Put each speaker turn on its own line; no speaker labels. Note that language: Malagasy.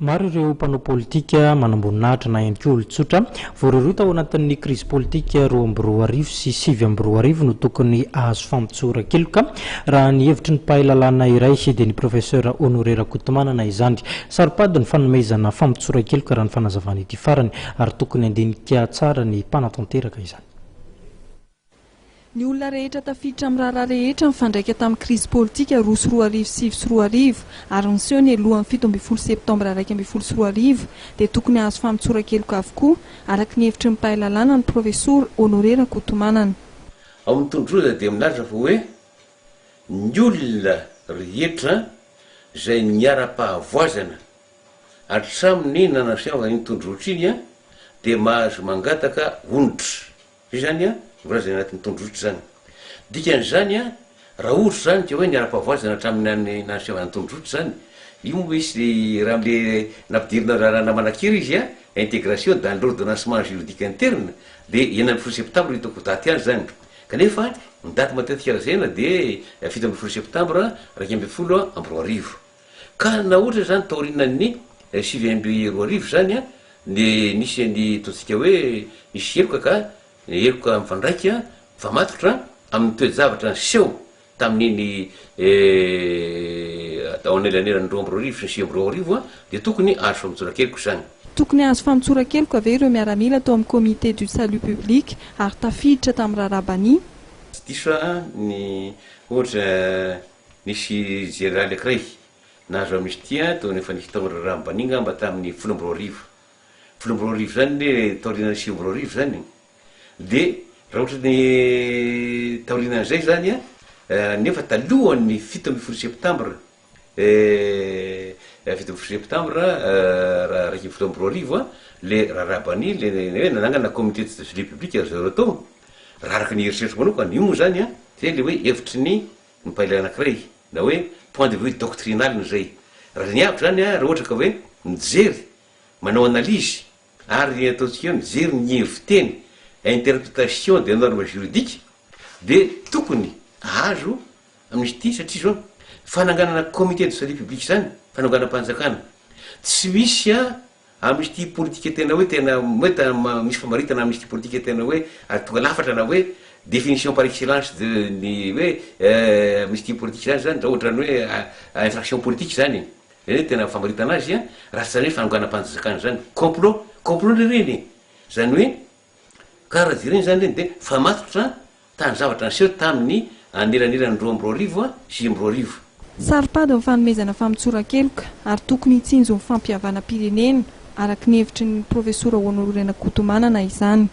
Maro ireo mpanao politika, manamboninahitra na ihany koa olon-tsotra voarohirohy tao anatin'ny krizy politika 2022 sy 2009 no tokony hahazo famotsoran-keloka, raha ny hevitry ny mpahay lalàna iray, dia ny professeur Honoré Rakotomanana izany. Saropady ny fanomezana famotsoran-keloka, raha ny fanazavana ity farany, ary tokony handinika tsara ny mpanatanteraka izany.
Ny olona rehetra tafiditra amin'ny raharaha rehetra mifandraika tamin'ny krizy politika 2002 2009 ary niseho ny alohan'ny 17 septambra 2011 dia tokony hahazo famotsoran-keloka avokoa, araka ny hevitry ny mpahay lalàna, ny professeur Honoré Rakotomanana.
Ao amin'ny tondrozotra dia milaza fa hoe ny olona rehetra izay niara-pahavoazana hatramin'ny nanasiavana iny tondrozotra iny dia mahazo mangataka onitra. Zay zany an, voalaza any anatin'ny tondrozotra zany. Dikan'izany an, raha ohatra zany ka hoe niara-pahavoazana hatramin'ny any nanasiavana ny tondrozotra zany, io moa misy raha amle nampidirina lalàna manan-kery izy an, intégration dans l'ordonnancement juridique interne, dia 16 septambra no hitako daty azy zany. Kanefa ny daty matetika lazaina dia 17 septambra 2011. Ka na ohatra zany taorianan'ny 2009 zany an, de nisy ny ataontsika hoe nisy heloka ka heloka mifandraika mifamatotra amin'ny toe-javatra niseho tamin'iny tao anelanelan'ny 2002 sy ny 2009 an, de tokony azo famotsoran-keloka izany.
Tokony hahazo famotsoran-keloka ve ireo miaramila tao amin'ny Comité du salut public ary tafiditra tamin'ny raharaha Bani?
Tsy diso aho ny ohatra nisy jeneraly ankiray nahazo amnistie tao efa nisy tao amin'ny raharaha Bani angamba tamin'ny 2010. 2010 zany ne taorianan'ny 2009 zany de raha ohatra ny taorianan'izay zany an, nefa talohan'ny 17 septambra 17 septambra 2011 an, le raharaha Bani le hoe nanangana Comité de salut public ry zareo tao, raha araka ny eritreritro manokana io moa zany an, zay le hoe hevitry ny mpahay anankiray na hoe point de vue doctrinal zay. Raha ny avy zany an, raha ohatra ka hoe mijery, manao analyse ary ataontsika hoe mijery ny heviteny, interprétation des normes juridiques, de tokony ahazo amnistie satria zao fananganana Comité de salut public zany, fanonganam-panjakana, tsy misy a amnistie politique tena hoe tena hoe misy famaritana amnistie politique tena hoe ary tonga lafatra na hoe définition par excellence de ny hoe amnistie politique zany zany raha ohatra ny hoe infraction politique zany zany hoe tena famaritana azy a, raha tsy zany hoe fanonganam-panjakana zany, complot, complot ndray reny zany hoe ka raha jerena zany reny de famatotra tany zavatra niseho tamin'ny anelanelan'ny 2002 a 2009.
Saropady ny fanomezana famotsoran-keloka ary tokony hitsinjo ny fampihavanam-pirenena, araka ny hevitry ny profesora Honoré Rakotomanana izany.